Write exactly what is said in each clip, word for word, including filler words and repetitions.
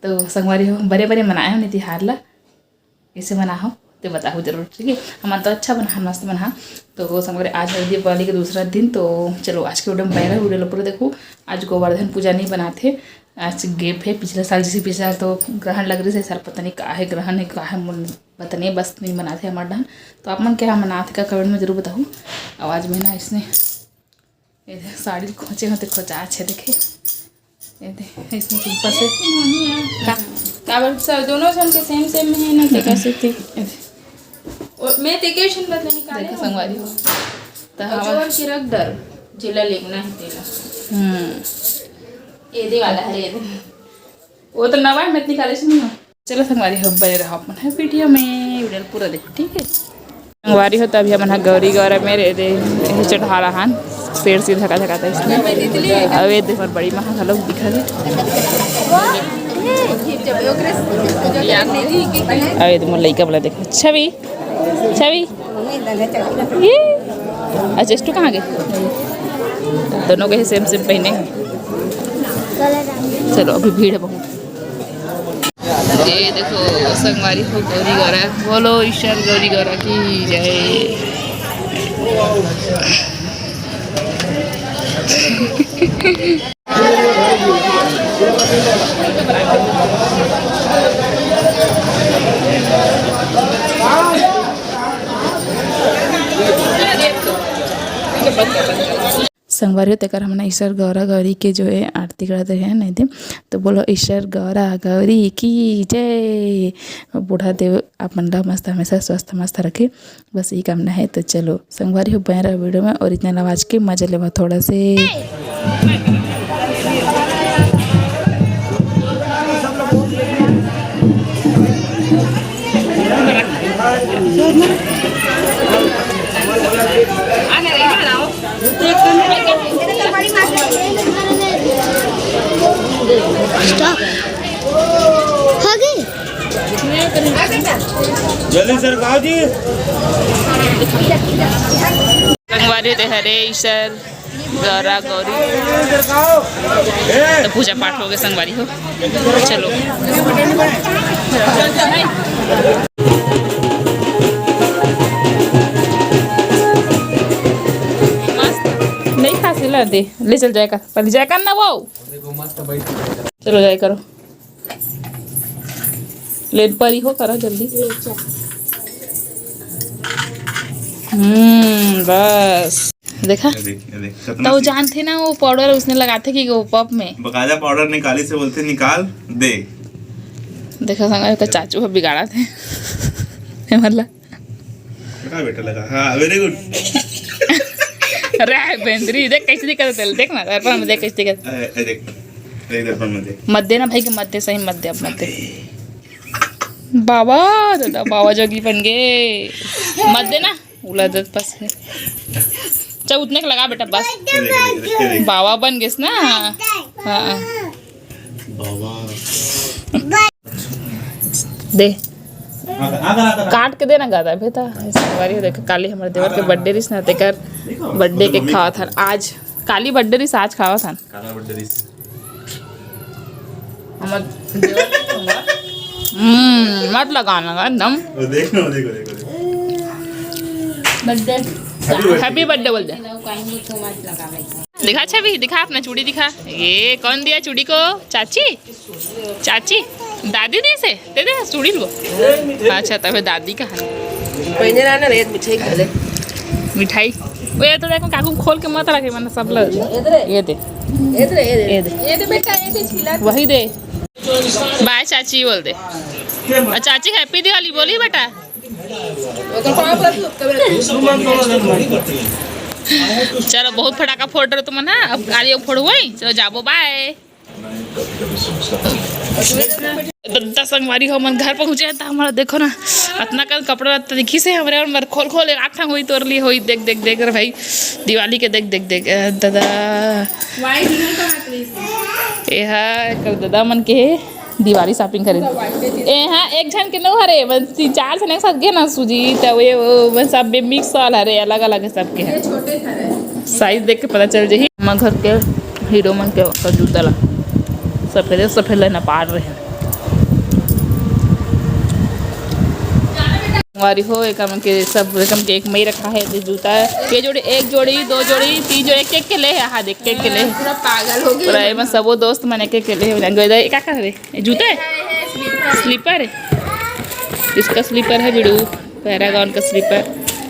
तो संगवारी हो, बड़े बड़े मनाए हो नहीं तिहार ला, कैसे मना हो तो बताओ जरूर, ठीक है। हमन तो अच्छा बना, मस्त बना। तो संगवारी, आज है दीपावली के दूसरा दिन, तो चलो आज के वीडियो में पहला वीडियो ला पूरा देखो। आज गोवर्धन पूजा नहीं बनाते, आज gap है। पिछले साल, जैसे पिछले साल तो ग्रहण लग रही है सर, पता नहीं का है ग्रहण है का है, मन पता नहीं, बस नहीं बनाते हमारे डहन। तो आप मन क्या मनाते का कमेंट में जरूर बताओ। आवाज में ना इसने ये दे, साड़ी खोचे होते खोचा अच्छे देखे। ये दे, इसमें सिंपल से का, का बोल, सब दोनों झन के सेम सेम में है ना, तो कर सकते। ये दे। ओ, मैं ते के झन बदले निकाले देखो हूँ। संगवारी हो। तो और हवा जोर के रख डर, जेला लेगना है तेला। हम्म। ये दे वाला है, ये दे। वो तो नवा है, मैं निकाले से नहीं हूँ। चलो संगवारी हो, बने रहो अपन है वीडियो में, वीडियो पूरा देखो, ठीक है। संगवारी हो, तो अभी हमन ह गौरी गौरा में रे दे, यही चढ़ा रहा हन, शेर सीधा का झकाता इसने। अब ये देखो, बड़ी माँ घलो दिखा दे। अब ये देखो, लइका वाला देखो, छवि, छवि, ये, अच्छा, स्टू कहाँ गए? दोनों के सेम सेम पहने हैं। चलो, अभी भीड़ है बहुत। ये देखो संगवारी हो, गौरी गौरा, बोलो ईश्वर गौरी गौरा की जय। संगवारी हो, तेकर हमन ईश्वर गौरा गौरी के जो है आरती करत रहे नहीं दे, तो बोलो ईश्वर गौरा गौरी की जय। बूढ़ा देव अपन ला मस्त हमेशा स्वस्थ मस्त रखे, बस ये कामना है। तो चलो संगवारी हो, बने रहो वीडियो में और इतना आवाज के मजा लेवा थोड़ा से। Stop। हो गई। जल्दी सरकाओ जी। संगवारी हो, हरे ईश्वर गौरा गौरी। तो पूजा पाठ हो गए संगवारी हो। चलो। मस्त। नहीं खा सिला दे, ले चल जाएगा, पर जाएगा ना वो। चलो जाए करो। लेट परी हो, करो जल्दी। हम्म, बस। देखा? ये देख, ये देख, कितना तो सी- जानथे ना, वो पाउडर उसने लगाथे कि वो पप में। बकायदा पाउडर निकाली से बोलथे, "निकाल, दे।" देखा संग, ओकर चाचू ह बिगाड़ाथे। मतलब लगा बेटा, लगा। हाँ, very good। अरे बेंदरी, देख कैसे दिखत है तेल, देख ना, दर्पण में देख कैसे दिखत है। ए, ए, देख, देख दर्पण में देख। मत देना भाई के, मत दे, सही मत दे, अब मत दे। बाबा, दादा, बाबा जोगी बन गए। मत देना, उला दत बस है। चल, उतने का लगा बेटा, बस। ये देख, ये देख, ये देख। बाबा बन गए ना। हाँ। बाबा। दे। काट के देना गादा बेटा। संगवारी हो, देखो, काली हमर देवर के बर्थडे रिस ना, तेकर बर्थडे के खावत हन आज। काली बर्थडे रिस, आज खावत हन। काला बर्थडे रिस। हमर देवर के खाऊंगा। हम्म, मत लगाना एकदम। वो देखो, देखो, देखो, देखो। Birthday. Happy birthday। Happy birthday बोल दे। दिखा छवि, दिखा अपना चूड़ी दिखा। ये कौन दिया चूड़ी को? चाची? चाची? दादी दी से? दे दे चूड़ी लो। अच्छा, तबे दादी का है। पहले ना, ना, रेत मिठाई खा ले। मिठाई? वो ये तो देखो, काकू खोल के मत रखे, मैंने सब लोग। ये दे। ये दे। ये दे, ये दे। ये दे। ये दे बेटा, ये दे, छीला। वही दे। बाय चाची बोल दे। और चाची, हैप्पी दिवाली बोली बेटा। चलो, बहुत फटाका फोड़ रहे तुम ना, अब गाड़ी फोड़ हुई, चलो जाबो, बाय। ददा संगवारी हो, हमन घर पहुँचे हैं, तो हमारा देखो ना, इतना कन कपड़ा लत्ता दिखी से हमरे, और मर खोल खोल एक आठ ठा होई तोर लिए होई, देख, देख, देख रे भाई, दिवाली के देख, देख, देख, अ, ददा। ये हा, एकर ददा मन के दिवाली shopping करे। ए हाँ, एक झन के नो हरे, बस तीन चार झन एक साथ गे ना, सुजीत, ये वो, बस सब mix वाला हरे, अलग अलग है सबके। ये छोटे हरे। Size देख के पता चल जाही। हमर घर के हीरो मन के ओकर जूता ला सफेदे सफेद ला नपार रहे। संगवारी हो, एकम के सब, एकम के एक मई रखा है, दे जूता है, ये जोड़ी, एक जोड़ी, दो जोड़ी, तीन जोड़ी, एक एक के ले है। हाँ, देख, एक एक के ले है। पूरा पागल हो गया। पूरा एमा सबो दोस्त मन एक एक के ले है। ये का कर रे? ये जूता है? स्लीपर है। इसका स्लीपर है बिड़ू, पैरागॉन का स्लीपर।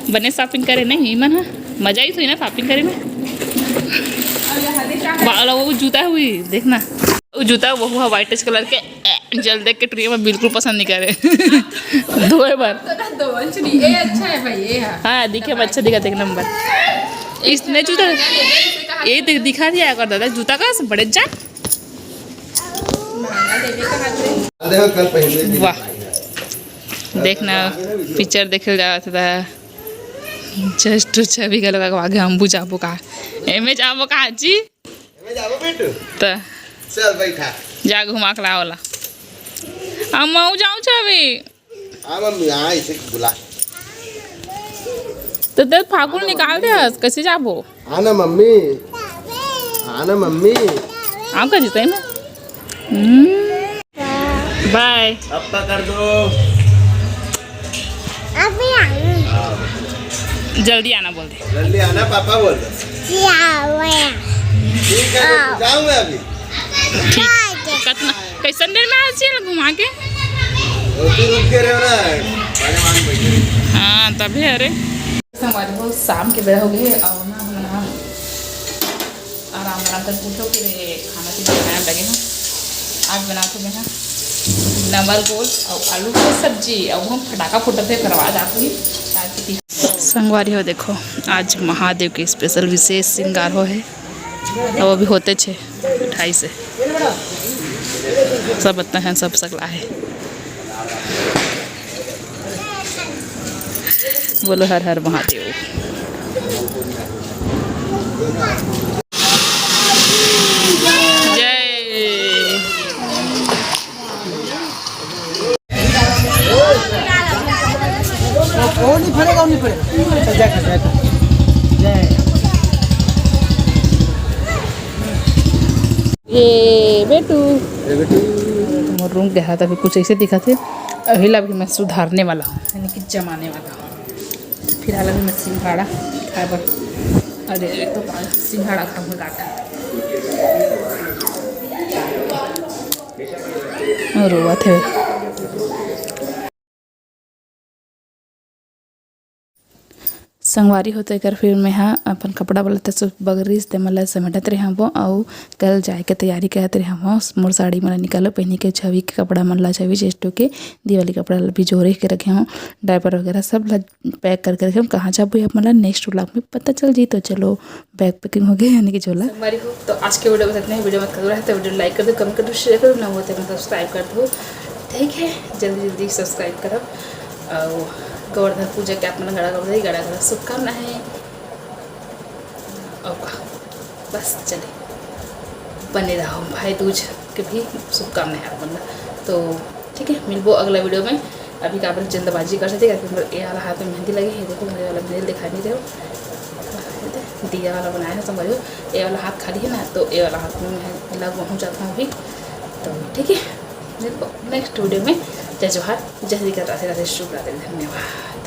बने शॉपिंग करे नहीं मन, हाँ, मजा ही थी ना शॉपिंग करे में। वाला वो जूता हुई, देखना, वो जूता वो हुआ व्हाइट कलर के। ए, जल देख के टुरिया में बिल्कुल पसंद नहीं करे। धोए बर। तो ना दो अंश नहीं, ये अच्छा है भाई, ये है। हाँ, दिखे में अच्छा दिखा, एक नंबर। इसने जूता, ये देख, दिखा दिया कर दादा, जूता का बड़े जा। देखो, कल पहन लेंगे। वाह, देखना, पिक्चर देखे जात था। जस्ट छवि का लगा आगे हम बुझाबो का, एमे जाबो का जी। एमे जाबो बेटू। त चल बैठा। जा घुमा के लाओ ला। अम्मा, ऊ जाऊं छवि। हाँ मम्मी, हाँ, इसे बुला। तो दे फागुन निकाल दे, कैसे जाबो? हाँ ना मम्मी, हाँ ना मम्मी। आम का जीते में। हम्म। बाय। अब पकड़ दो। अभी आऊँ। हाँ। जल्दी आना बोल दे। जल्दी आना, पापा बोल दो। क्या हुआ? ठीक है, आओ। जाऊँ मैं अभी। ठीक। कतना, कैसन देर में आज चल घुमा के? रोटी रुक के रहो ना, भगवान बैठे। हाँ, तभी, अरे। हमारे बहुत शाम के बेरा हो गए और ना हम ना आराम आराम कर पूछो कि रे खाना पीना बनाए लगे हैं। आज बनात हों मैं नमर गोल और आलू की सब्जी और हम फटाका फुटत है करवा जात हुई। संगवारी हो, देखो, आज महादेव के स्पेशल विशेष श्रृंगार हो है, और वो भी होते छे ढाई से। सब इतना है, सब सकला है। बोलो हर हर महादेव। जय। वो नहीं फड़ेगा, वो नहीं फड़ेगा। चल, जा, जा, जा। जय। ये बेटू। ये बेटू। मोर रूम के हाथ अभी कुछ ऐसे दिखा थे, अभी ला भी मैं सुधारने वाला हूँ, यानी कि जमाने वाला हूँ। फिलहाल अभी मैं सिंघाड़ा खाए बर, अरे, एक तो सिंघाड़ा खाऊंगा गाटा। रोवत है। संगवारी हो, तेकर फिर मैं हा अपन कपड़ा वाला तसु बगरीस ते मन ला समेटत रहे हवं, अउ कल जाए के तैयारी करत रहे हवं। मोर साड़ी मन ला निकालो, पहनी के छवि के कपड़ा मन ला, छवि ज्येष्ठो के दिवाली कपड़ा ला भी जोरे के रखे हवं, डायपर वगैरह सब ला पैक करके रखे हवं। कहाँ जाबो, आप मन ला नेक्स्ट व्लॉग में पता चल जी। तो चलो, बैग पैकिंग हो गई, यानी कि झोला। संगवारी हो, तो आज के वीडियो बस इतना ही। वीडियो मत करो रहे तो वीडियो लाइक कर दो, कमेंट कर दो, शेयर कर दो, ना हो तो सब्सक्राइब कर दो, ठीक है? जल्दी जल्दी सब्सक्राइब करब। और गोवर्धन पूजा के आप मन गड़ा गड़ा गड़ा गड़ा शुभकामना है। और का, बस चले, बने रहो, भाई दूज के भी शुभकामनाएं आप मन ला। तो ठीक है, मिलबो अगला वीडियो में। अभी काबर जल्दबाजी कर सकते, क्योंकि मोर ए वाला हाथ में मेहंदी लगे है। देखो, मेरे वाला मेहंदी दिखा नहीं रहे हो, दिया वाला बनाया है, समझ लो। ए वाला हाथ खाली है ना, तो ए वाला हाथ में मैं लगवाऊँ जाता हूँ अभी। तो ठीक है, मिलबो नेक्स्ट वीडियो में। जय जोहार, जय श्री राधे राधे, शुभ रात्रि, धन्यवाद।